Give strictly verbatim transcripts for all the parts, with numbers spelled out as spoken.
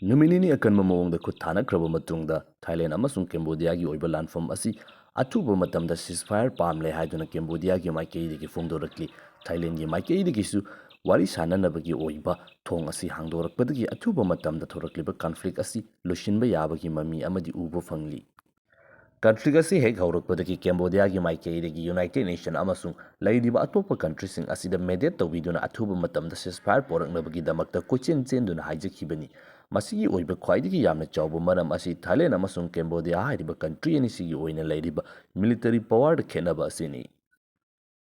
ꯅꯨꯃꯤꯠ ꯅꯤꯅꯤ ꯑꯀꯟꯕ ꯃꯑꯣꯡꯗ ꯈꯨꯠ ꯊꯥꯅꯈ꯭ꯔꯕ ꯃꯇꯨꯡꯗ, ꯊꯥꯏꯂꯦꯟ ꯑꯃꯁꯨꯡ ꯀꯦꯝꯕꯣꯗꯤꯌꯥꯒꯤ ꯑꯣꯏꯕ ꯂꯥꯟꯐꯝ ꯑꯁꯤ ꯑꯊꯨꯕ ꯃꯇꯝꯗ ceasefire ꯄꯥꯝꯂꯦ ꯍꯥꯏꯗꯨꯅ ꯀꯦꯝꯕꯣꯗꯤꯌꯥꯒꯤ ꯃꯥꯏꯀꯩꯗꯒꯤ ꯐꯣꯡꯗꯣꯔꯛꯂꯤ꯫ ꯊꯥꯏꯂꯦꯟꯒꯤ ꯃꯥꯏꯀꯩꯗꯒꯤꯁꯨ ꯋꯥꯔꯤ ꯁꯥꯅꯅꯕꯒꯤ ꯑꯣꯏꯕ ꯊꯣꯡ ꯑꯁꯤ ꯍꯥꯡꯗꯣꯔꯛꯄꯗꯒꯤ ꯑꯊꯨꯕ ꯃꯇꯝꯗ ꯊꯣꯔꯛꯂꯤꯕ conflict ꯑꯁꯤ ꯂꯣꯏꯁꯤꯟꯕ ꯌꯥꯕꯒꯤ ꯃꯃꯤ ꯑꯃꯗꯤ ꯎꯕ ꯐꯪꯂꯤ꯫ Conflict ꯑꯁꯤ ꯍꯦꯛ ꯍꯧꯔꯛꯄꯗꯒꯤ ꯀꯦꯝꯕꯣꯗꯤꯌꯥꯒꯤ ꯃꯥꯏꯀꯩꯗꯒꯤ United Nation ꯑꯃꯁꯨꯡ ꯂꯩꯔꯤꯕ ꯑꯇꯣꯞꯄ countryꯁꯤꯡ ꯑꯁꯤꯗ mediate ꯇꯧꯕꯤꯗꯨꯅ ꯑꯊꯨꯕ ꯃꯇꯝꯗ ceasefire ꯄꯣꯔꯛꯅꯕꯒꯤꯗꯃꯛꯇ ꯀꯣꯏꯆꯦꯟ ꯆꯦꯟꯗꯨꯅ ꯍꯥꯏꯖꯈꯤꯕꯅꯤ꯫ ꯃꯁꯤꯒꯤ ꯑꯣꯏꯕ ꯈ꯭ꯋꯥꯏꯗꯒꯤ ꯌꯥꯝꯅ ꯆꯥꯎꯕ ꯃꯔꯝ ꯑꯁꯤ ꯊꯥꯏꯂꯦꯟ ꯑꯃꯁꯨꯡ ꯀꯦꯝꯕꯣꯗꯤꯌꯥ ꯍꯥꯏꯔꯤꯕ country ꯑꯅꯤꯁꯤꯒꯤ ꯑꯣꯏꯅ ꯂꯩꯔꯤꯕ military powerꯗ ꯈꯦꯠꯅꯕ ꯑꯁꯤꯅꯤ꯫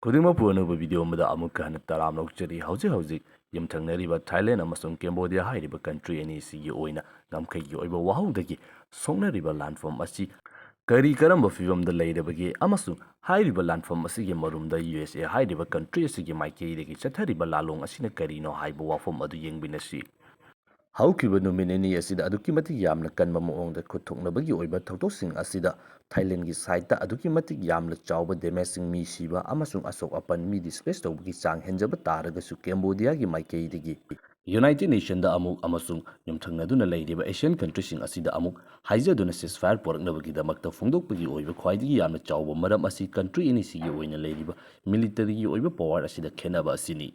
ꯈꯨꯗꯤꯡꯃꯛꯄꯨ ꯑꯅꯧꯕ video ꯑꯃꯗ ꯑꯃꯨꯛꯀ ꯍꯟꯅ ꯇꯔꯥꯝꯅ ꯑꯣꯛꯆꯔꯤ꯫ ꯍꯧꯖꯤꯛ ꯍꯧꯖꯤꯛ ꯌꯨꯝꯊꯪꯅꯔꯤꯕ ꯊꯥꯏꯂꯦꯟ ꯑꯃꯁꯨꯡ ꯀꯦꯝꯕꯣꯗꯤꯌꯥ ꯍꯥꯏꯔꯤꯕ country ꯑꯅꯤꯁꯤꯒꯤ ꯑꯣꯏꯅ ꯉꯝꯈꯩꯒꯤ ꯑꯣꯏꯕ ꯋꯥꯍꯧꯗꯒꯤ ꯁꯣꯛꯅꯔꯤꯕ ꯂꯥꯟꯐꯝ ꯑꯁꯤ ꯀꯔꯤ ꯀꯔꯝꯕ ꯐꯤꯕꯝꯗ ꯂꯩꯔꯕꯒꯦ ꯑꯃꯁꯨꯡ ꯍꯥꯏꯔꯤꯕ ꯂꯥꯟꯐꯝ ꯑꯁꯤꯒꯤ ꯃꯔꯨꯝꯗ U S A ꯍꯥꯏꯔꯤꯕ country ꯑꯁꯤꯒꯤ ꯃꯥꯏꯀꯩꯗꯒꯤ ꯆꯠꯊꯔꯤꯕ ꯂꯥꯂꯣꯡ ꯑꯁꯤꯅ ꯀꯔꯤꯅꯣ ꯍꯥꯏꯕ ꯋꯥꯐꯝ ꯑꯗꯨ ꯌꯦꯡꯃꯤꯟꯅꯁꯤ꯫ ꯍꯧꯈꯤꯕ ꯅꯨꯃꯤꯠ ꯅꯤꯅꯤ ꯑꯁꯤꯗ ꯑꯗꯨꯛꯀꯤ ꯃꯇꯤꯛ ꯌꯥꯝꯅ ꯀꯟꯕ ꯃꯑꯣꯡꯗ ꯈꯨꯠ ꯊꯣꯛꯅꯕꯒꯤ ꯑꯣꯏꯕ ꯊꯧꯗꯣꯛꯁꯤꯡ ꯑꯁꯤꯗ ꯊꯥꯏꯂꯦꯟꯒꯤ sideꯇ ꯑꯗꯨꯛꯀꯤ ꯃꯇꯤꯛ ꯌꯥꯝꯅ ꯆꯥꯎꯕ damageꯁꯤꯡ, ꯃꯤ ꯁꯤꯕ ꯑꯃꯁꯨꯡ ꯑꯁꯣꯛ ꯑꯄꯟ, ꯃꯤ displace ꯇꯧꯕꯒꯤ ꯆꯥꯡ ꯍꯦꯟꯖꯕ ꯇꯥꯔꯒꯁꯨ, ꯀꯦꯝꯕꯣꯗꯤꯌꯥꯒꯤ ꯃꯥꯏꯀꯩꯗꯒꯤ United Nationꯗ ꯑꯃꯨꯛ ꯑꯃꯁꯨꯡ ꯌꯨꯝꯊꯪꯅꯗꯨꯅ ꯂꯩꯔꯤꯕ Asian countryꯁꯤꯡ ꯑꯁꯤꯗ ꯑꯃꯨꯛ ꯍꯥꯏꯖꯗꯨꯅ ceasefire ꯄꯣꯔꯛꯅꯕꯒꯤꯗꯃꯛꯇ ꯐꯣꯡꯗꯣꯛꯄꯒꯤ ꯑꯣꯏꯕ ꯈ꯭ꯋꯥꯏꯗꯒꯤ ꯌꯥꯝꯅ ꯆꯥꯎꯕ ꯃꯔꯝ ꯑꯁꯤ country ꯑꯅꯤꯁꯤꯒꯤ ꯑꯣꯏꯅ ꯂꯩꯔꯤꯕ militaryꯒꯤ ꯑꯣꯏꯕ power ꯑꯁꯤꯗ ꯈꯦꯠꯅꯕ ꯑꯁꯤꯅꯤ꯫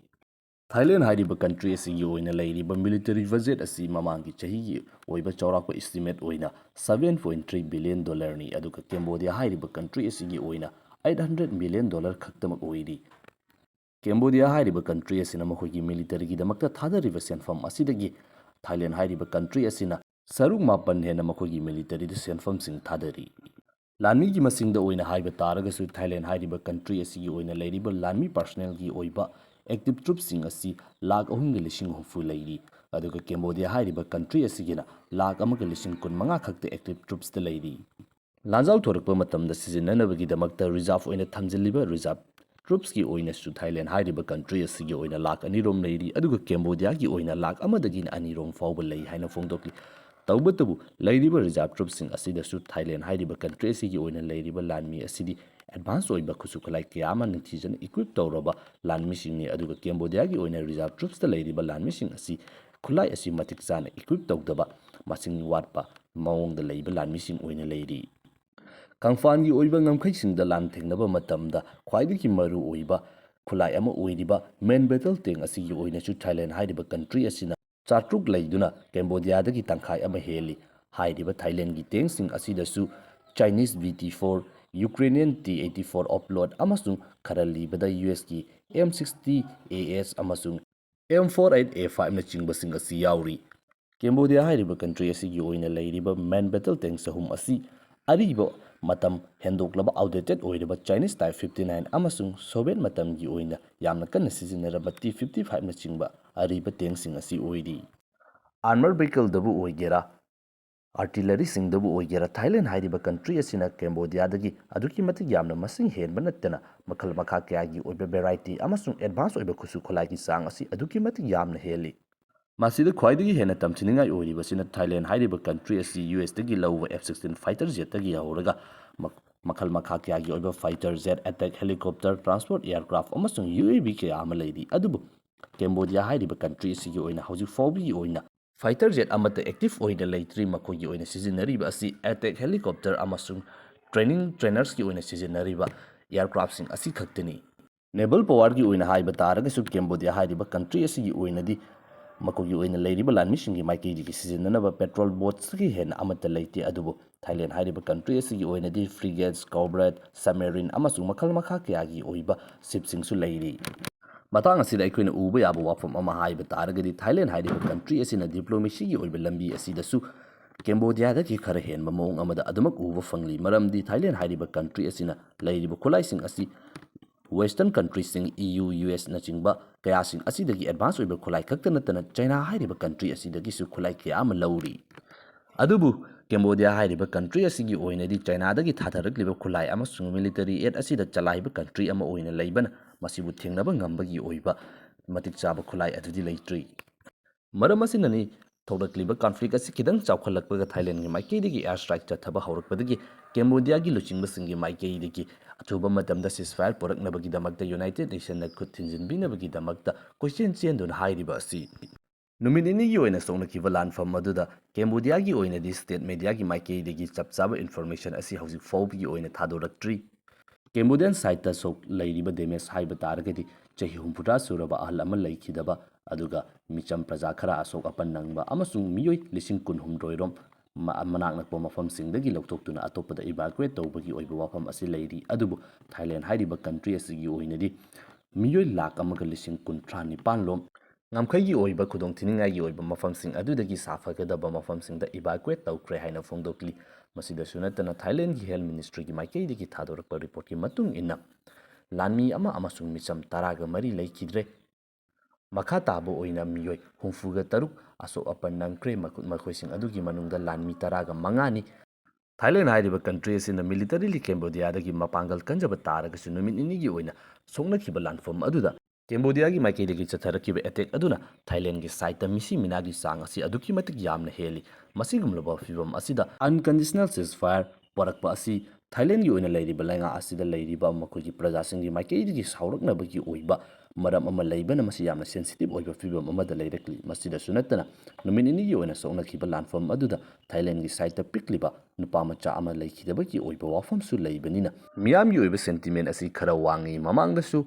ꯊꯥꯏꯂꯦꯟ ꯍꯥꯏꯔꯤꯕ country ꯑꯁꯤꯒꯤ ꯑꯣꯏꯅ ꯂꯩꯔꯤꯕ military budget ꯑꯁꯤ ꯃꯃꯥꯡꯒꯤ ꯆꯍꯤꯒꯤ ꯑꯣꯏꯕ ꯆꯥꯎꯔꯥꯛꯄ estimate ꯑꯣꯏꯅ seven point three billion dollarꯅꯤ, ꯑꯗꯨꯒ ꯀꯦꯝꯕꯣꯗꯤꯌꯥ ꯍꯥꯏꯔꯤꯕ country ꯑꯁꯤꯒꯤ ꯑꯣꯏꯅ eight hundred million dollar ꯈꯛꯇꯃꯛ ꯑꯣꯏꯔꯤ꯫ ꯀꯦꯝꯕꯣꯗꯤꯌꯥ ꯍꯥꯏꯔꯤꯕ country ꯑꯁꯤꯅ ꯃꯈꯣꯏꯒꯤ militaryꯒꯤꯗꯃꯛꯇ ꯊꯥꯗꯔꯤꯕ ꯁꯦꯟꯐꯝ ꯑꯁꯤꯗꯒꯤ ꯊꯥꯏꯂꯦꯟ ꯍꯥꯏꯔꯤꯕ country ꯑꯁꯤꯅ ꯁꯔꯨꯛ ꯃꯥꯄꯟ ꯍꯦꯟꯅ ꯃꯈꯣꯏꯒꯤ militaryꯗ ꯁꯦꯟꯐꯝꯁꯤꯡ ꯊꯥꯗꯔꯤ꯫ ꯂꯥꯟꯃꯤꯒꯤ ꯃꯁꯤꯡꯗ ꯑꯣꯏꯅ ꯍꯥꯏꯕ ꯇꯥꯔꯒꯁꯨ, ꯊꯥꯏꯂꯦꯟ ꯍꯥꯏꯔꯤꯕ country ꯑꯁꯤꯒꯤ ꯑꯣꯏꯅ ꯂꯩꯔꯤꯕ ꯂꯥꯟꯃꯤ personnelꯒꯤ ꯑꯣꯏꯕ active troopꯁꯤꯡ ꯑꯁꯤ ꯂꯥꯈ ꯑꯍꯨꯝꯒ ꯂꯤꯁꯤꯡ ꯍꯨꯝꯐꯨ ꯂꯩꯔꯤ, ꯑꯗꯨꯒ ꯀꯦꯝꯕꯣꯗꯤꯌꯥ ꯍꯥꯏꯔꯤꯕ country ꯑꯁꯤꯒꯤꯅ ꯂꯥꯈ ꯑꯃꯒ ꯂꯤꯁꯤꯡ ꯀꯨꯟꯃꯉꯥ ꯈꯛꯇ active troopsꯇ ꯂꯩꯔꯤ꯫ ꯂꯥꯟꯖꯥꯎ ꯊꯣꯔꯛꯄ ꯃꯇꯝꯗ ꯁꯤꯖꯤꯟꯅꯅꯕꯒꯤꯗꯃꯛꯇ reserve ꯑꯣꯏꯅ ꯊꯝꯖꯤꯜꯂꯤꯕ reserve troopsꯀꯤ ꯑꯣꯏꯅꯁꯨ ꯊꯥꯏꯂꯦꯟ ꯍꯥꯏꯔꯤꯕ country ꯑꯁꯤꯒꯤ ꯑꯣꯏꯅ ꯂꯥꯈ ꯑꯅꯤꯔꯣꯝ ꯂꯩꯔꯤ, ꯑꯗꯨꯒ ꯀꯦꯝꯕꯣꯗꯤꯌꯥꯒꯤ ꯑꯣꯏꯅ ꯂꯥꯈ ꯑꯃꯗꯒꯤꯅ ꯑꯅꯤꯔꯣꯝ ꯐꯥꯎꯕ ꯂꯩ ꯍꯥꯏꯅ ꯐꯣꯡꯗꯣꯛꯂꯤ꯫ ꯇꯧꯕꯇꯕꯨ, ꯂꯩꯔꯤꯕ reserve troopꯁꯤꯡ ꯑꯁꯤꯗꯁꯨ ꯊꯥꯏꯂꯦꯟ ꯍꯥꯏꯔꯤꯕ country ꯑꯁꯤꯒꯤ ꯑꯣꯏꯅ ꯂꯩꯔꯤꯕ ꯂꯥꯟꯃꯤ ꯑꯁꯤꯗꯤ advance ꯑꯣꯏꯕ ꯈꯨꯠꯁꯨ ꯈꯨꯠꯂꯥꯏ ꯀꯌꯥ ꯑꯃ ꯅꯤꯡꯊꯤꯖꯅ equip ꯇꯧꯔꯕ ꯂꯥꯟꯃꯤꯁꯤꯡꯅꯤ, ꯑꯗꯨꯒ ꯀꯦꯝꯕꯣꯗꯤꯌꯥꯒꯤ ꯑꯣꯏꯅ reserve troopsꯇ ꯂꯩꯔꯤꯕ ꯂꯥꯟꯃꯤꯁꯤꯡ ꯑꯁꯤ ꯈꯨꯠꯂꯥꯏ ꯑꯁꯤ ꯃꯇꯤꯛ ꯆꯥꯅ equip ꯇꯧꯗꯕ, ꯃꯁꯤꯡ ꯋꯥꯠꯄ ꯃꯑꯣꯡꯗ ꯂꯩꯕ ꯂꯥꯟꯃꯤꯁꯤꯡ ꯑꯣꯏꯅ ꯂꯩꯔꯤ꯫ ꯀꯪꯐꯥꯟꯒꯤ ꯑꯣꯏꯕ ꯉꯝꯈꯩꯁꯤꯡꯗ ꯂꯥꯟ ꯊꯦꯡꯅꯕ ꯃꯇꯝꯗ ꯈ꯭ꯋꯥꯏꯗꯒꯤ ꯃꯔꯨ ꯑꯣꯏꯕ ꯈꯨꯠꯂꯥꯏ ꯑꯃ ꯑꯣꯏꯔꯤꯕ MAN battle tank ꯑꯁꯤꯒꯤ ꯑꯣꯏꯅꯁꯨ ꯊꯥꯏꯂꯦꯟ ꯍꯥꯏꯔꯤꯕ country ꯑꯁꯤꯅ ꯆꯥꯇ꯭ꯔꯨꯛ ꯂꯩꯗꯨꯅ ꯀꯦꯝꯕꯣꯗꯤꯌꯥꯗꯒꯤ ꯇꯪꯈꯥꯏ ꯑꯃ ꯍꯦꯜꯂꯤ꯫ ꯍꯥꯏꯔꯤꯕ ꯊꯥꯏꯂꯦꯟꯒꯤ tank ꯁꯤꯡ ꯑꯁꯤꯗꯁꯨ Chinese B T four, Ukrainian T eighty-four Opload ꯑꯃꯁꯨꯡ ꯈꯔ ꯂꯤꯕꯗ U S ꯀꯤ M sixty A S ꯑꯃꯁꯨꯡ M forty-eight A five ꯅꯆꯤꯡꯕꯁꯤꯡ ꯑꯁꯤ ꯌꯥꯎꯔꯤ꯫ ꯀꯦꯝꯕꯣꯗꯤꯌꯥ ꯍꯥꯏꯔꯤꯕ country ꯑꯁꯤꯒꯤ ꯑꯣꯏꯅ ꯂꯩꯔꯤꯕ MAN battle tank ꯆꯍꯨꯝ ꯑꯁꯤ ꯑꯔꯤꯕ ꯃꯇꯝ ꯍꯦꯟꯗꯣꯛꯂꯕ outdated ꯑꯣꯏꯔꯕ Chinese Type fifty-nine ꯑꯃꯁꯨꯡ Soviet ꯃꯇꯝꯒꯤ ꯑꯣꯏꯅ ꯌꯥꯝꯅ ꯀꯟꯅ ꯁꯤꯖꯤꯟꯅꯔꯕ T fifty-five ꯅꯆꯤꯡꯕ ꯑꯔꯤꯕ tank ꯁꯤꯡ ꯑꯁꯤ ꯑꯣꯏꯔꯤ꯫ Armor vehicle ꯗꯕꯨ ꯑꯣꯏꯒꯦꯔꯥ, artillery ꯁꯤꯡꯗꯕꯨ ꯑꯣꯏꯒꯦꯔꯥ, ꯊꯥꯏꯂꯦꯟ ꯍꯥꯏꯔꯤꯕ country ꯑꯁꯤꯅ ꯀꯦꯝꯕꯣꯗꯤꯌꯥꯗꯒꯤ ꯑꯗꯨꯛꯀꯤ ꯃꯇꯤꯛ ꯌꯥꯝꯅ ꯃꯁꯤꯡ ꯍꯦꯟꯕ ꯅꯠꯇꯅ ꯃꯈꯜ ꯃꯈꯥ ꯀꯌꯥꯒꯤ ꯑꯣꯏꯕ variety ꯑꯃꯁꯨꯡ advance ꯑꯣꯏꯕ ꯈꯨꯠꯁꯨ ꯈꯨꯠꯂꯥꯏꯒꯤ ꯆꯥꯡ ꯑꯁꯤ ꯑꯗꯨꯛꯀꯤ ꯃꯇꯤꯛ ꯌꯥꯝꯅ ꯍꯦꯜꯂꯤ꯫ ꯃꯁꯤꯗ ꯈ꯭ꯋꯥꯏꯗꯒꯤ ꯍꯦꯟꯅ ꯇꯝꯊꯤꯅꯤꯡꯉꯥꯏ ꯑꯣꯏꯔꯤꯕꯁꯤꯅ ꯊꯥꯏꯂꯦꯟ ꯍꯥꯏꯔꯤꯕ country ꯑꯁꯤ U S ꯇꯒꯤ ꯂꯧꯕ F sixteen fighter jet ꯇꯒꯤ ꯍꯧꯔꯒ ꯃ-, ꯃꯈꯜ ꯃꯈꯥ ꯀꯌꯥꯒꯤ ꯑꯣꯏꯕ fighter jet, attack helicopter, transport aircraft ꯑꯃꯁꯨꯡ U A V ꯀꯌꯥ ꯑꯃ ꯂꯩꯔꯤ꯫ ꯑꯗꯨꯕꯨ ꯀꯦꯝꯕꯣꯗꯤꯌꯥ ꯍꯥꯏꯔꯤꯕ country ꯑꯁꯤꯒꯤ ꯑꯣꯏꯅ ꯍꯧꯖꯤꯛ ꯐꯥꯎꯕꯒꯤ ꯑꯣꯏꯅ fighter jet ꯑꯃꯠꯇ active ꯑꯣꯏꯅ ꯂꯩꯇ꯭ꯔꯤ꯫ ꯃꯈꯣꯏꯒꯤ ꯑꯣꯏꯅ ꯁꯤꯖꯤꯟꯅꯔꯤꯕ ꯑꯁꯤ attack helicopter ꯑꯃꯁꯨꯡ training trainers ꯀꯤ ꯑꯣꯏꯅ ꯁꯤꯖꯤꯟꯅꯔꯤꯕ aircraft ꯁꯤꯡ ꯑꯁꯤ ꯈꯛꯇꯅꯤ꯫ Naval power ꯒꯤ ꯑꯣꯏꯅ ꯍꯥꯏꯕ ꯇꯥꯔꯒꯁꯨ ꯀꯦꯝꯕꯣꯗꯤꯌꯥ ꯍꯥꯏꯔꯤꯕ country ꯑꯁꯤꯒꯤ ꯑꯣꯏꯅꯗꯤ ꯃꯈꯣꯏꯒꯤ ꯑꯣꯏꯅ ꯂꯩꯔꯤꯕ ꯂꯥꯟꯃꯤꯁꯤꯡꯒꯤ ꯃꯥꯏꯀꯩꯗꯒꯤ ꯁꯤꯖꯤꯟꯅꯅꯕ patrol boats ꯇꯒꯤ ꯍꯦꯟꯅ ꯑꯃꯠꯇ ꯂꯩꯇꯦ꯫ ꯑꯗꯨꯕꯨ ꯊꯥꯏꯂꯦꯟ ꯍꯥꯏꯔꯤꯕ country ꯑꯁꯤꯒꯤ ꯑꯣꯏꯅꯗꯤ frigates, corvette, submarine ꯑꯃꯁꯨꯡ ꯃꯈꯜ ꯃꯈꯥ ꯀꯌꯥꯒꯤ ꯑꯣꯏꯕ ship ꯁꯤꯡꯁꯨ ꯂꯩꯔꯤ꯫ ꯃꯇꯥꯡ ꯑꯁꯤꯗ ꯑꯩꯈꯣꯏꯅ ꯎꯕ ꯌꯥꯕ ꯋꯥꯐꯝ ꯑꯃ ꯍꯥꯏꯕ ꯇꯥꯔꯒꯗꯤ ꯊꯥꯏꯂꯦꯟ ꯍꯥꯏꯔꯤꯕ country ꯑꯁꯤꯅ diplomacy ꯒꯤ ꯑꯣꯏꯕ ꯂꯝꯕꯤ ꯑꯁꯤꯗꯁꯨ ꯀꯦꯝꯕꯣꯗꯤꯌꯥꯗꯒꯤ ꯈꯔ ꯍꯦꯟꯕ ꯃꯑꯣꯡ ꯑꯃꯗ ꯑꯗꯨꯃꯛ ꯎꯕ ꯐꯪꯂꯤ꯫ ꯃꯔꯝꯗꯤ ꯊꯥꯏꯂꯦꯟ ꯍꯥꯏꯔꯤꯕ country ꯑꯁꯤꯅ ꯂꯩꯔꯤꯕ ꯈꯨꯠꯂꯥꯏꯁꯤꯡ ꯑꯁꯤ Western country ꯁꯤꯡ, E U, U S ꯅꯆꯤꯡꯕ ꯀꯌꯥꯁꯤꯡ ꯑꯁꯤꯗꯒꯤ advance ꯑꯣꯏꯕ ꯈꯨꯠꯂꯥꯏ ꯈꯛꯇ ꯅꯠꯇꯅ ꯆꯥꯏꯅꯥ ꯍꯥꯏꯔꯤꯕ country ꯑꯁꯤꯗꯒꯤꯁꯨ ꯈꯨꯠꯂꯥꯏ ꯀꯌꯥ ꯑꯃ ꯂꯧꯔꯤ꯫ ꯑꯗꯨꯕꯨ ꯀꯦꯝꯕꯣꯗꯤꯌꯥ ꯍꯥꯏꯔꯤꯕ country ꯑꯁꯤꯒꯤ ꯑꯣꯏꯅꯗꯤ ꯆꯥꯏꯅꯥꯗꯒꯤ ꯊꯥꯊꯔꯛꯂꯤꯕ ꯈꯨꯠꯂꯥꯏ ꯑꯃꯁꯨꯡ military aid ꯑꯁꯤꯗ ꯆꯂꯥꯏꯕ country ꯑꯃ ꯑꯣꯏꯅ ꯂꯩꯕꯅ ꯃꯁꯤꯕꯨ ꯊꯦꯡꯅꯕ ꯉꯝꯕꯒꯤ ꯑꯣꯏꯕ ꯃꯇꯤꯛ ꯆꯥꯕ ꯈꯨꯠꯂꯥꯏ ꯑꯗꯨꯗꯤ ꯂꯩꯇ꯭ꯔꯤ꯫ ꯃꯔꯝ ꯑꯁꯤꯅꯅꯤ ꯊꯣꯛꯂꯛꯂꯤꯕ conflict ꯑꯁꯤ ꯈꯤꯇꯪ ꯆꯥꯎꯈꯠꯂꯛꯄꯒ ꯊꯥꯏꯂꯦꯟꯒꯤ ꯃꯥꯏꯀꯩꯗꯒꯤ air strike ꯆꯠꯊꯕ ꯍꯧꯔꯛꯄꯗꯒꯤ ꯀꯦꯝꯕꯣꯗꯤꯌꯥꯒꯤ ꯂꯨꯆꯤꯡꯕꯁꯤꯡꯒꯤ ꯃꯥꯏꯀꯩꯗꯒꯤ ꯑꯊꯨꯕ ꯃꯇꯝꯗ ceasefire ꯄꯨꯔꯛꯅꯕꯒꯤꯗꯃꯛꯇ United Nation ꯅ ꯈꯨꯠ ꯊꯤꯟꯖꯤꯟꯕꯤꯅꯕꯒꯤꯗꯃꯛꯇ ꯀꯣꯏꯆꯦꯟ ꯆꯦꯟꯗꯨꯅ ꯍꯥꯏꯔꯤꯕ ꯑꯁꯤ ꯅꯨꯃꯤꯠ ꯅꯤꯅꯤꯒꯤ ꯑꯣꯏꯅ ꯁꯣꯛꯅꯈꯤꯕ ꯂꯥꯟꯐꯝ ꯑꯗꯨꯗ ꯀꯦꯝꯕꯣꯗꯤꯌꯥꯒꯤ ꯑꯣꯏꯅꯗꯤ state mediaꯒꯤ ꯃꯥꯏꯀꯩꯗꯒꯤ ꯆꯞ ꯆꯥꯕ information ꯑꯁꯤ ꯍꯧꯖꯤꯛ ꯐꯥꯎꯕꯒꯤ ꯑꯣꯏꯅ ꯊꯥꯗꯣꯔꯛꯇ꯭ꯔꯤ꯫ Cambodian sideꯇ ꯁꯣꯛ ꯂꯩꯔꯤꯕ damage ꯍꯥꯏꯕ ꯇꯥꯔꯒꯗꯤ ꯆꯍꯤ ꯍꯨꯝꯐꯨꯇꯔꯥ ꯁꯨꯔꯕ ꯑꯍꯜ ꯑꯃ ꯂꯩꯈꯤꯗꯕ, ꯑꯗꯨꯒ ꯃꯤꯆꯝ ꯄ꯭ꯔꯖꯥ ꯈꯔ ꯑꯁꯣꯛ ꯑꯄꯟ ꯅꯪꯕ ꯑꯃꯁꯨꯡ ꯃꯤꯑꯣꯏ ꯂꯤꯁꯤꯡ ꯀꯨꯟꯍꯨꯝꯗꯣꯏ ꯔꯣꯝ ꯃ-, ꯃꯅꯥꯛ ꯅꯛꯄ ꯃꯐꯝꯁꯤꯡꯗꯒꯤ ꯂꯧꯊꯣꯛꯇꯨꯅ ꯑꯇꯣꯞꯄꯗ evacuate ꯇꯧꯕꯒꯤ ꯑꯣꯏꯕ ꯋꯥꯐꯝ ꯑꯁꯤ ꯂꯩꯔꯤ꯫ ꯑꯗꯨꯕꯨ ꯊꯥꯏꯂꯦꯟ ꯍꯥꯏꯔꯤꯕ country ꯑꯁꯤꯒꯤ ꯑꯣꯏꯅꯗꯤ ꯃꯤꯑꯣꯏ ꯂꯥꯈ ꯑꯃꯒ ꯂꯤꯁꯤꯡ ꯀꯨꯟꯊ꯭ꯔꯥ ꯅꯤꯄꯥꯟ ꯂꯣꯝ ꯉꯝꯈꯩꯒꯤ ꯑꯣꯏꯕ ꯈꯨꯗꯣꯡꯊꯤꯅꯤꯡꯉꯥꯏꯒꯤ ꯑꯣꯏꯕ ꯃꯐꯝꯁꯤꯡ ꯑꯗꯨꯗꯒꯤ ꯁꯥꯐꯒꯗꯕ ꯃꯐꯝꯁꯤꯡꯗ evacuate ꯇꯧꯈ꯭ꯔꯦ ꯍꯥꯏꯅ ꯐꯣꯡꯗꯣꯛꯂꯤ꯫ ꯃꯁꯤꯗꯁꯨ ꯅꯠꯇꯅ ꯊꯥꯏꯂꯦꯟꯒꯤ health ministryꯒꯤ ꯃꯥꯏꯀꯩꯗꯒꯤ ꯊꯥꯗꯣꯔꯛꯄ reportꯀꯤ ꯃꯇꯨꯡ ꯏꯟꯅ ꯂꯥꯟꯃꯤ ꯑꯃ ꯑꯃꯁꯨꯡ ꯃꯤꯆꯝ ꯇꯔꯥꯒ ꯃꯔꯤ ꯂꯩꯈꯤꯗ꯭ꯔꯦ꯫ ꯃꯈꯥ ꯇꯥꯕ ꯑꯣꯏꯅ ꯃꯤꯑꯣꯏ ꯍꯨꯝꯐꯨꯒ ꯇꯔꯨꯛ ꯑꯁꯣꯛ ꯑꯄꯟ ꯅꯪꯈ꯭ꯔꯦ꯫ ꯃꯈꯣ-, ꯃꯈꯣꯏꯁꯤꯡ ꯑꯗꯨꯒꯤ ꯃꯅꯨꯡꯗ ꯂꯥꯟꯃꯤ ꯇꯔꯥꯒ ꯃꯉꯥꯅꯤ꯫ ꯊꯥꯏꯂꯦꯟ ꯍꯥꯏꯔꯤꯕ country ꯑꯁꯤꯅ militarily ꯀꯦꯝꯕꯣꯗꯤꯌꯥꯗꯒꯤ ꯃꯄꯥꯡꯒꯜ ꯀꯟꯖꯕ ꯇꯥꯔꯒꯁꯨ ꯅꯨꯃꯤꯠ ꯅꯤꯅꯤꯒꯤ ꯑꯣꯏꯅ ꯁꯣꯛꯅꯈꯤꯕ ꯂꯥꯟꯐꯝ ꯑꯗꯨꯗ ꯀꯦꯝꯕꯣꯗꯤꯌꯥꯒꯤ ꯃꯥꯏꯀꯩꯗꯒꯤ ꯆꯠꯊꯔꯛꯈꯤꯕ attack ꯑꯗꯨꯅ ꯊꯥꯏꯂꯦꯟꯒꯤ sideꯇ ꯃꯤꯁꯤ ꯃꯤꯅꯥꯒꯤ ꯆꯥꯡ ꯑꯁꯤ ꯑꯗꯨꯛꯀꯤ ꯃꯇꯤꯛ ꯌꯥꯝꯅ ꯍꯦꯜꯂꯤ꯫ ꯃꯁꯤꯒꯨꯝꯂꯕ ꯐꯤꯚꯝ ꯑꯁꯤꯗ unconditional ceasefire ꯄꯨꯔꯛꯄ ꯑꯁꯤ ꯊꯥꯏꯂꯦꯟꯒꯤ ꯑꯣꯏꯅ ꯂꯩꯔꯤꯕ ꯂꯩꯉꯥꯛ ꯑꯁꯤꯗ ꯂꯩꯔꯤꯕ ꯃꯈꯣꯏꯒꯤ ꯄ꯭ꯔꯖꯥꯁꯤꯡꯒꯤ ꯃꯥꯏꯀꯩꯗꯒꯤ ꯁꯥꯎꯔꯛꯅꯕꯒꯤ ꯑꯣꯏꯕ ꯃꯔꯝ ꯑꯃ ꯂꯩꯕꯅ ꯃꯁꯤ ꯌꯥꯝꯅ sensitive ꯑꯣꯏꯕ ꯐꯤꯚꯝ ꯑꯃꯗ ꯂꯩꯔꯛꯂꯤ꯫ ꯃꯁꯤꯗꯁꯨ ꯅꯠꯇꯅ ꯅꯨꯃꯤꯠ ꯅꯤꯅꯤꯒꯤ ꯑꯣꯏꯅ ꯁꯣꯛꯅꯈꯤꯕ ꯂꯥꯟꯐꯝ ꯑꯗꯨꯗ ꯊꯥꯏꯂꯦꯟꯒꯤ sideꯇ ꯄꯤꯛꯂꯤꯕ ꯅꯨꯄꯥ ꯃꯆꯥ ꯑꯃ ꯂꯩꯈꯤꯗꯕꯒꯤ ꯑꯣꯏꯕ ꯋꯥꯐꯝꯁꯨ ꯂꯩꯕꯅꯤꯅ ꯃꯤꯌꯥꯝꯒꯤ ꯑꯣꯏꯕ sentiment ꯑꯁꯤ ꯈꯔ ꯋꯥꯡꯉꯤ꯫ ꯃꯃꯥꯡꯗꯁꯨ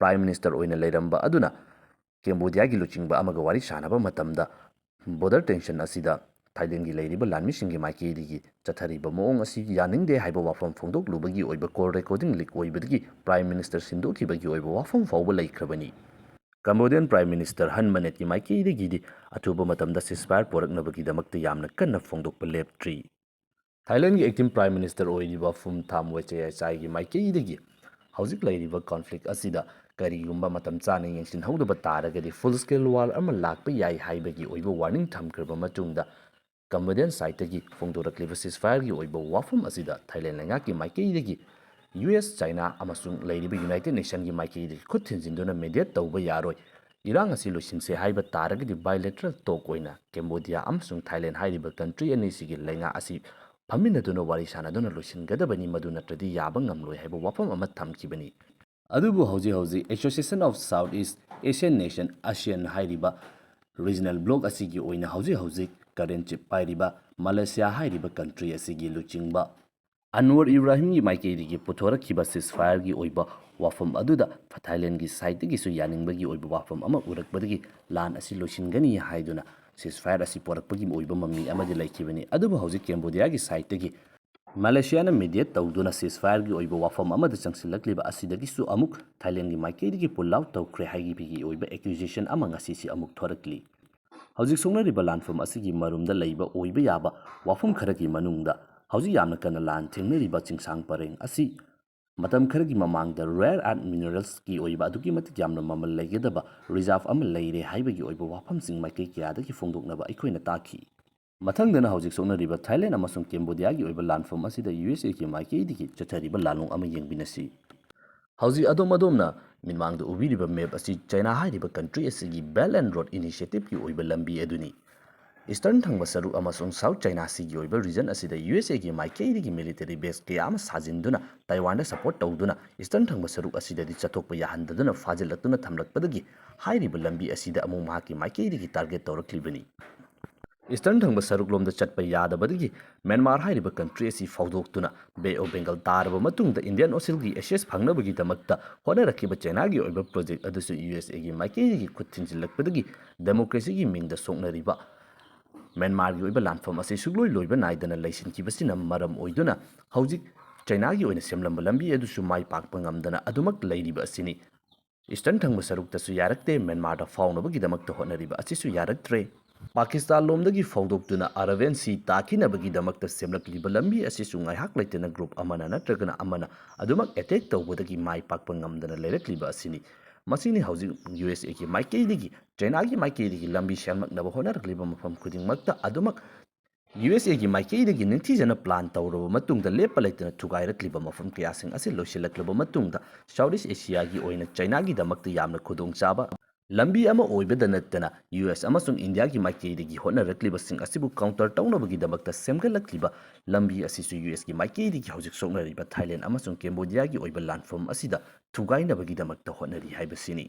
Prime Minister ꯑꯣꯏꯅ ꯂꯩꯔꯝꯕ ꯑꯗꯨꯅ ꯀꯦꯝꯕꯣꯗꯤꯌꯥꯒꯤ ꯂꯨꯆꯤꯡꯕ ꯑꯃꯒ ꯋꯥꯔꯤ ꯁꯥꯟꯅꯕ ꯃꯇꯝꯗ border tension ꯑꯁꯤꯗ ꯊꯥꯏꯂꯦꯟꯒꯤ ꯂꯩꯔꯤꯕ ꯂꯥꯟꯃꯤꯁꯤꯡꯒꯤ ꯃꯥꯏꯀꯩꯗꯒꯤ ꯆꯠꯊꯔꯤꯕ ꯃꯑꯣꯡ ꯑꯁꯤ ꯌꯥꯅꯤꯡꯗꯦ ꯍꯥꯏꯕ ꯋꯥꯐꯝ ꯐꯣꯡꯗꯣꯛꯂꯨꯕꯒꯤ ꯑꯣꯏꯕ call recording leak ꯑꯣꯏꯕꯗꯒꯤ Prime Minister ꯁꯤꯟꯗꯣꯛꯈꯤꯕꯒꯤ ꯑꯣꯏꯕ ꯋꯥꯐꯝ ꯐꯥꯎꯕ ꯂꯩꯈ꯭ꯔꯕꯅꯤ꯫ Cambodian Prime Minister ꯍꯟ ꯃꯅꯦꯠꯀꯤ ꯃꯥꯏꯀꯩꯗꯒꯤꯗꯤ ꯑꯊꯨꯕ ꯃꯇꯝꯗ ceasefire ꯄꯨꯔꯛꯅꯕꯒꯤꯗꯃꯛꯇ ꯌꯥꯝꯅ ꯀꯟꯅ ꯐꯣꯡꯗꯣꯛꯄ ꯂꯦꯞꯇ꯭ꯔꯤ꯫ ꯊꯥꯏꯂꯦꯟꯒꯤ acting Prime Minister ꯑꯣꯏꯔꯤꯕ ꯐꯨꯝ ꯊꯥꯝ ꯋꯦꯆꯦꯌꯥꯆꯥꯏꯒꯤ ꯃꯥꯏꯀꯩꯗꯒꯤ ꯍꯧꯖꯤꯛ ꯂꯩꯔꯤꯕ conflict ꯑꯁꯤꯗ ꯀꯔꯤꯒꯨꯝꯕ ꯃꯇꯝ ꯆꯥꯅ ꯌꯦꯡꯁꯤꯟꯍꯧꯗꯕ ꯇꯥꯔꯒꯗꯤ full scale war ꯑꯃ ꯂꯥꯛꯄ ꯌꯥꯏ ꯍꯥꯏꯕꯒꯤ ꯑꯣꯏꯕ warning ꯊꯝꯈ꯭ꯔꯕ ꯃꯇꯨꯡꯗ Cambodian sideꯇꯒꯤ ꯐꯣꯡꯗꯣꯔꯛꯂꯤꯕ ceasefireꯒꯤ ꯑꯣꯏꯕ ꯋꯥꯐꯝ ꯑꯁꯤꯗ ꯊꯥꯏꯂꯦꯟ ꯂꯩꯉꯥꯛꯀꯤ ꯃꯥꯏꯀꯩꯗꯒꯤ U S, China ꯑꯃꯁꯨꯡ ꯂꯩꯔꯤꯕ United Nationꯒꯤ ꯃꯥꯏꯀꯩꯗꯒꯤ ꯈꯨꯠ ꯊꯤꯟꯖꯤꯟꯗꯨꯅ mediate ꯇꯧꯕ ꯌꯥꯔꯣꯏ꯫ ꯏꯔꯥꯡ ꯑꯁꯤ ꯂꯣꯏꯁꯤꯟꯁꯦ ꯍꯥꯏꯕ ꯇꯥꯔꯒꯗꯤ bilateral talk ꯑꯣꯏꯅ ꯀꯦꯝꯕꯣꯗꯤꯌꯥ ꯑꯃꯁꯨꯡ ꯊꯥꯏꯂꯦꯟ ꯍꯥꯏꯔꯤꯕ country ꯑꯅꯤꯁꯤꯒꯤ ꯂꯩꯉꯥꯛ ꯑꯁꯤ ꯐꯝꯃꯤꯟꯅꯗꯨꯅ ꯋꯥꯔꯤ ꯁꯥꯟꯅꯗꯨꯅ ꯂꯣꯏꯁꯤꯟꯒꯗꯕꯅꯤ, ꯃꯗꯨ ꯅꯠꯇ꯭ꯔꯗꯤ ꯌꯥꯕ ꯉꯝꯂꯣꯏ ꯍꯥꯏꯕ ꯋꯥꯐꯝ ꯑꯃ ꯊꯝꯈꯤꯕꯅꯤ꯫ ꯑꯗꯨꯕꯨ ꯍꯧꯖꯤꯛ ꯍꯧꯖꯤꯛ Association of Southeast Asian Nation, ASEAN ꯍꯥꯏꯔꯤꯕ ꯔꯤꯖꯅꯦꯜ ꯕ꯭ꯂꯣꯛ ꯑꯁꯤꯒꯤ ꯑꯣꯏꯅ ꯍꯧꯖꯤꯛ ꯍꯧꯖꯤꯛ ꯀꯔꯦꯟ ꯆꯤꯞ ꯄꯥꯏꯔꯤꯕ ꯃꯂꯦꯁꯤꯌꯥ ꯍꯥꯏꯔꯤꯕ ꯀꯟꯇ꯭ꯔꯤ ꯑꯁꯤꯒꯤ ꯂꯨꯆꯤꯡꯕ ꯑꯟꯋꯔ ꯏꯕ꯭ꯔꯥꯍꯤꯝꯒꯤ ꯃꯥꯏꯀꯩꯗꯒꯤ ꯄꯨꯊꯣꯔꯛꯈꯤꯕ ceasefire ꯒꯤ ꯑꯣꯏꯕ ꯋꯥꯐꯝ ꯑꯗꯨꯗ ꯊꯥꯏꯂꯦꯟꯒꯤ ꯁꯥꯏꯠꯇꯒꯤꯁꯨ ꯌꯥꯅꯤꯡꯕꯒꯤ ꯑꯣꯏꯕ ꯋꯥꯐꯝ ꯑꯃ ꯎꯔꯛꯄꯗꯒꯤ ꯂꯥꯟ ꯑꯁꯤ ꯂꯣꯏꯁꯤꯟꯒꯅꯤ ꯍꯥꯏꯗꯨꯅ ceasefire ꯑꯁꯤ ꯄꯣꯔꯛꯄꯒꯤ ꯑꯣꯏꯕ ꯃꯃꯤ ꯑꯃꯗꯤ ꯂꯩꯈꯤꯕꯅꯤ꯫ ꯑꯗꯨꯕꯨ ꯍꯧꯖꯤꯛ ꯀꯦꯝꯕꯣꯗꯤꯌꯥꯒꯤ ꯁꯥꯏꯠꯇꯒꯤ ꯃꯂꯦꯁꯤꯌꯥꯅ mediate ꯇꯧꯗꯨꯅ ceasefire ꯒꯤ ꯑꯣꯏꯕ ꯋꯥꯐꯝ ꯑꯃꯗ ꯆꯪꯁꯤꯜꯂꯛꯂꯤꯕ ꯑꯁꯤꯗꯒꯤꯁꯨ ꯑꯃꯨꯛ ꯊꯥꯏꯂꯦꯟꯒꯤ ꯃꯥꯏꯀꯩꯗꯒꯤ pull out ꯇꯧꯈ꯭ꯔꯦ ꯍꯥꯏꯕꯒꯤ ꯑꯣꯏꯕ accusation ꯑꯃ ꯉꯁꯤꯁꯤ ꯑꯃꯨꯛ ꯊꯣꯔꯛꯂꯤ꯫ ꯍꯧꯖꯤꯛ ꯁꯣꯛꯅꯔꯤꯕ ꯂꯥꯟꯐꯝ ꯑꯁꯤꯒꯤ ꯃꯔꯨꯝꯗ ꯂꯩꯕ ꯑꯣꯏꯕ ꯌꯥꯕ ꯋꯥꯐꯝ ꯈꯔꯒꯤ ꯃꯅꯨꯡꯗ ꯍꯧꯖꯤꯛ ꯌꯥꯝꯅ ꯀꯟꯅ ꯂꯥꯟ ꯊꯦꯡꯅꯔꯤꯕ ꯆꯤꯡꯁꯥꯡ ꯄꯔꯦꯡ ꯑꯁꯤ ꯃꯇꯝ ꯈꯔꯒꯤ ꯃꯃꯥꯡꯗ rare earth minerals ꯀꯤ ꯑꯣꯏꯕ ꯑꯗꯨꯛꯀꯤ ꯃꯇꯤꯛ ꯌꯥꯝꯅ ꯃꯃꯜ ꯂꯩꯒꯗꯕ reserve ꯑꯃ ꯂꯩꯔꯦ ꯍꯥꯏꯕꯒꯤ ꯑꯣꯏꯕ ꯋꯥꯐꯝꯁꯤꯡ ꯃꯥꯏꯀꯩ ꯀꯌꯥꯗꯒꯤ ꯐꯣꯡꯗꯣꯛꯅꯕ ꯑꯩꯈꯣꯏꯅ ꯇꯥꯈꯤ꯫ ꯃꯊꯪꯗꯅ ꯍꯧꯖꯤꯛ ꯁꯣꯛꯅꯔꯤꯕ ꯊꯥꯏꯂꯦꯟ ꯑꯃꯁꯨꯡ ꯀꯦꯝꯕꯣꯗꯤꯌꯥꯒꯤ ꯑꯣꯏꯕ ꯂꯥꯟꯐꯝ ꯑꯁꯤꯗ ꯌꯨ ꯑꯦꯁ ꯑꯦꯒꯤ ꯃꯥꯏꯀꯩꯗꯒꯤ ꯆꯠꯊꯔꯤꯕ ꯂꯥꯟꯂꯣꯡ ꯑꯃ ꯌꯦꯡꯃꯤꯟꯅꯁꯤ꯫ ꯍꯧꯖꯤꯛ ꯑꯗꯣꯝ ꯑꯗꯣꯝꯅ ꯃꯤꯠꯃꯥꯡꯗ ꯎꯕꯤꯔꯤꯕ map ꯑꯁꯤ ꯆꯥꯏꯅꯥ ꯍꯥꯏꯔꯤꯕ ꯀꯟꯇ꯭ꯔꯤ ꯑꯁꯤꯒꯤ Belt and Road Initiative ꯀꯤ ꯑꯣꯏꯕ ꯂꯝꯕꯤ ꯑꯗꯨꯅꯤ꯫ ꯏꯁꯇꯔꯟ ꯊꯪꯕ ꯁꯔꯨꯛ ꯑꯃꯁꯨꯡ ꯁꯥꯎꯠ ꯆꯥꯏꯅꯥ ꯁꯤꯒꯤ ꯑꯣꯏꯕ ꯔꯤꯖꯟ ꯑꯁꯤꯗ ꯌꯨ ꯑꯦꯁ ꯑꯦꯒꯤ ꯃꯥꯏꯀꯩꯗꯒꯤ ꯃꯤꯂꯤꯇꯔꯤ ꯕꯦꯁ ꯀꯌꯥ ꯑꯃ ꯁꯥꯖꯤꯟꯗꯨꯅ ꯇꯥꯏꯋꯥꯟꯗ ꯁꯄꯣꯔꯠ ꯇꯧꯗꯨꯅ ꯏꯁꯇꯔꯟ ꯊꯪꯕ ꯁꯔꯨꯛ ꯑꯁꯤꯗꯗꯤ ꯆꯠꯊꯣꯛꯄ ꯌꯥꯍꯟꯗꯗꯨꯅ ꯐꯥꯖꯤꯜꯂꯛꯇꯨꯅ ꯊꯝꯂꯛꯄꯗꯒꯤ ꯍꯥꯏꯔꯤꯕ ꯂꯝꯕꯤ ꯑꯁꯤꯗ ꯑꯃꯨꯛ ꯃꯍꯥꯛꯀꯤ ꯃꯥꯏꯀꯩꯗꯒꯤ ꯇꯥꯔꯒꯦꯠ ꯇꯧꯔꯛꯂꯤꯕꯅꯤ꯫ ꯏꯁꯇꯔꯟ ꯊꯪꯕ ꯁꯔꯨꯛꯂꯣꯝꯗ ꯆꯠꯄ ꯌꯥꯗꯕꯗꯒꯤ ꯃ꯭ꯌꯥꯟꯃꯥꯔ ꯍꯥꯏꯔꯤꯕ ꯀꯟꯇ꯭ꯔꯤ ꯑꯁꯤ ꯐꯥꯎꯗꯣꯛꯇꯨꯅ ꯕꯦ ꯑꯣꯐ ꯕꯦꯡꯒꯜ ꯇꯥꯔꯕ ꯃꯇꯨꯡꯗ ꯏꯟꯗꯤꯌꯟ ꯑꯣꯁꯤꯟꯒꯤ ꯑꯦꯛꯁꯦꯁ ꯐꯪꯅꯕꯒꯤꯗꯃꯛꯇ ꯍꯣꯠꯅꯔꯛꯈꯤꯕ ꯆꯥꯏꯅꯥꯒꯤ ꯑꯣꯏꯕ ꯄ꯭ꯔꯣꯖꯦꯛ ꯑꯗꯨꯁꯨ ꯌꯨ ꯑꯦꯁ ꯑꯦꯒꯤ ꯃꯥꯏꯀꯩꯗꯒꯤ ꯈꯨꯠ ꯊꯤꯟꯖꯤꯜꯂꯛꯄꯗꯒꯤ ꯗꯦꯃꯣꯀ꯭ꯔꯦꯁꯤꯒꯤ ꯃꯤꯡꯗ ꯁꯣꯛꯅꯔꯤꯕ ꯃ꯭ꯌꯥꯟꯃꯥꯔꯒꯤ ꯑꯣꯏꯕ ꯂꯥꯟꯐꯝ ꯑꯁꯤ ꯁꯨꯛꯂꯣꯏ ꯂꯣꯏꯕ ꯅꯥꯏꯗꯅ ꯂꯩꯁꯤꯟꯈꯤꯕꯁꯤꯅ ꯃꯔꯝ ꯑꯣꯏꯗꯨꯅ ꯍꯧꯖꯤꯛ ꯆꯥꯏꯅꯥꯒꯤ ꯑꯣꯏꯅ ꯁꯦꯝꯂꯝꯕ ꯂꯝꯕꯤ ꯑꯗꯨꯁꯨ ꯃꯥꯏ ꯄꯥꯛꯄ ꯉꯝꯗꯅ ꯑꯗꯨꯃꯛ ꯂꯩꯔꯤꯕ ꯑꯁꯤꯅꯤ꯫ ꯏꯁꯇꯔꯟ ꯊꯪꯕ ꯁꯔꯨꯛꯇꯁꯨ ꯌꯥꯔꯛꯇꯦ, ꯃ꯭ꯌꯥꯟꯃꯥꯔꯗ ꯐꯥꯎꯅꯕꯒꯤꯗꯃꯛꯇ ꯍꯣꯠꯅꯔꯤꯕ ꯑꯁꯤꯁꯨ ꯌꯥꯔꯛꯇ꯭ꯔꯦ꯫ ꯄꯥꯀꯤꯁꯇꯥꯟ ꯂꯣꯝꯗꯒꯤ ꯐꯥꯎꯗꯣꯛꯇꯨꯅ ꯑꯔꯥꯕꯤꯌꯟ ꯁꯤ ꯇꯥꯈꯤꯅꯕꯒꯤꯗꯃꯛꯇ ꯁꯦꯝꯂꯛꯂꯤꯕ ꯂꯝꯕꯤ ꯑꯁꯤꯁꯨ ꯉꯥꯏꯍꯥꯛ ꯂꯩꯇꯅ ꯒ꯭ꯔꯨꯞ ꯑꯃꯅ ꯅꯠꯇ꯭ꯔꯒꯅ ꯑꯃꯅ ꯑꯗꯨꯃꯛ ꯑꯦꯇꯦꯛ ꯇꯧꯕꯗꯒꯤ ꯃꯥꯏ ꯄꯥꯛꯄ ꯉꯝꯗꯅ ꯂꯩꯔꯛꯂꯤꯕ ꯑꯁꯤꯅꯤ꯫ ꯃꯁꯤꯅꯤ ꯍꯧꯖꯤꯛ ꯌꯨ ꯑꯦꯁ ꯑꯦꯒꯤ ꯃꯥꯏꯀꯩꯗꯒꯤ, ꯆꯥꯏꯅꯥꯒꯤ ꯃꯥꯏꯀꯩꯗꯒꯤ ꯂꯝꯕꯤ ꯁꯦꯝꯂꯛꯅꯕ ꯍꯣꯠꯅꯔꯛꯂꯤꯕ ꯃꯐꯝ ꯈꯨꯗꯤꯡꯃꯛꯇ ꯑꯗꯨꯃꯛ ꯌꯨ ꯑꯦꯁ ꯑꯦꯒꯤ ꯃꯥꯏꯀꯩꯗꯒꯤ ꯅꯤꯡꯊꯤꯖꯅ ꯄ꯭ꯂꯥꯟ ꯇꯧꯔꯕ ꯃꯇꯨꯡꯗ ꯂꯦꯞꯄ ꯂꯩꯇꯅ ꯊꯨꯒꯥꯏꯔꯛꯂꯤꯕ ꯃꯐꯝ ꯀꯌꯥꯁꯤꯡ ꯑꯁꯤ ꯂꯣꯏꯁꯤꯜꯂꯛꯂꯕ ꯃꯇꯨꯡꯗ ꯁꯥꯎꯠ ꯏꯁ ꯑꯦꯁꯤꯌꯥꯒꯤ ꯑꯣꯏꯅ ꯆꯥꯏꯅꯥꯒꯤꯗꯃꯛꯇ ꯌꯥꯝꯅ ꯈꯨꯗꯣꯡꯆꯥꯕ ꯂꯝꯕꯤ ꯑꯃ ꯑꯣꯏꯕꯗ ꯅꯠꯇꯅ ꯌꯨ ꯑꯦꯁ ꯑꯃꯁꯨꯡ ꯏꯟꯗꯤꯌꯥꯒꯤ ꯃꯥꯏꯀꯩꯗꯒꯤ ꯍꯣꯠꯅꯔꯛꯂꯤꯕꯁꯤꯡ ꯑꯁꯤꯕꯨ ꯀꯥꯎꯟꯇꯔ ꯇꯧꯅꯕꯒꯤꯗꯃꯛꯇ ꯁꯦꯝꯒꯠꯂꯛꯂꯤꯕ ꯂꯝꯕꯤ ꯑꯁꯤꯁꯨ ꯌꯨ ꯑꯦꯁꯀꯤ ꯃꯥꯏꯀꯩꯗꯒꯤ ꯍꯧꯖꯤꯛ ꯁꯣꯛꯅꯔꯤꯕ ꯊꯥꯏꯂꯦꯟ ꯑꯃꯁꯨꯡ ꯀꯦꯝꯕꯣꯗꯤꯌꯥꯒꯤ ꯑꯣꯏꯕ ꯂꯥꯟꯐꯝ ꯑꯁꯤꯗ ꯊꯨꯒꯥꯏꯅꯕꯒꯤꯗꯃꯛꯇ ꯍꯣꯠꯅꯔꯤ ꯍꯥꯏꯕꯁꯤꯅꯤ꯫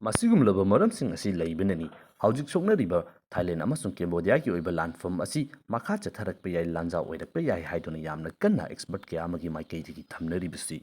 ꯃꯁꯤꯒꯨꯝꯂꯕ ꯃꯔꯝꯁꯤꯡ ꯑꯁꯤ ꯂꯩꯕꯅꯅꯤ ꯍꯧꯖꯤꯛ ꯁꯣꯛꯅꯔꯤꯕ ꯊꯥꯏꯂꯦꯟ ꯑꯃꯁꯨꯡ ꯀꯦꯝꯕꯣꯗꯤꯌꯥꯒꯤ ꯑꯣꯏꯕ ꯂꯥꯟꯐꯝ ꯑꯁꯤ ꯃꯈꯥ ꯆꯠꯊꯔꯛꯄ ꯌꯥꯏ, ꯂꯥꯟꯖꯥꯎ ꯑꯣꯏꯔꯛꯄ ꯌꯥꯏ ꯍꯥꯏꯗꯨꯅ ꯌꯥꯝꯅ ꯀꯟꯅ ꯑꯦꯛꯁꯄꯔꯠ ꯀꯌꯥ ꯑꯃꯒꯤ ꯃꯥꯏꯀꯩꯗꯒꯤ ꯊꯝꯅꯔꯤꯕꯁꯤ꯫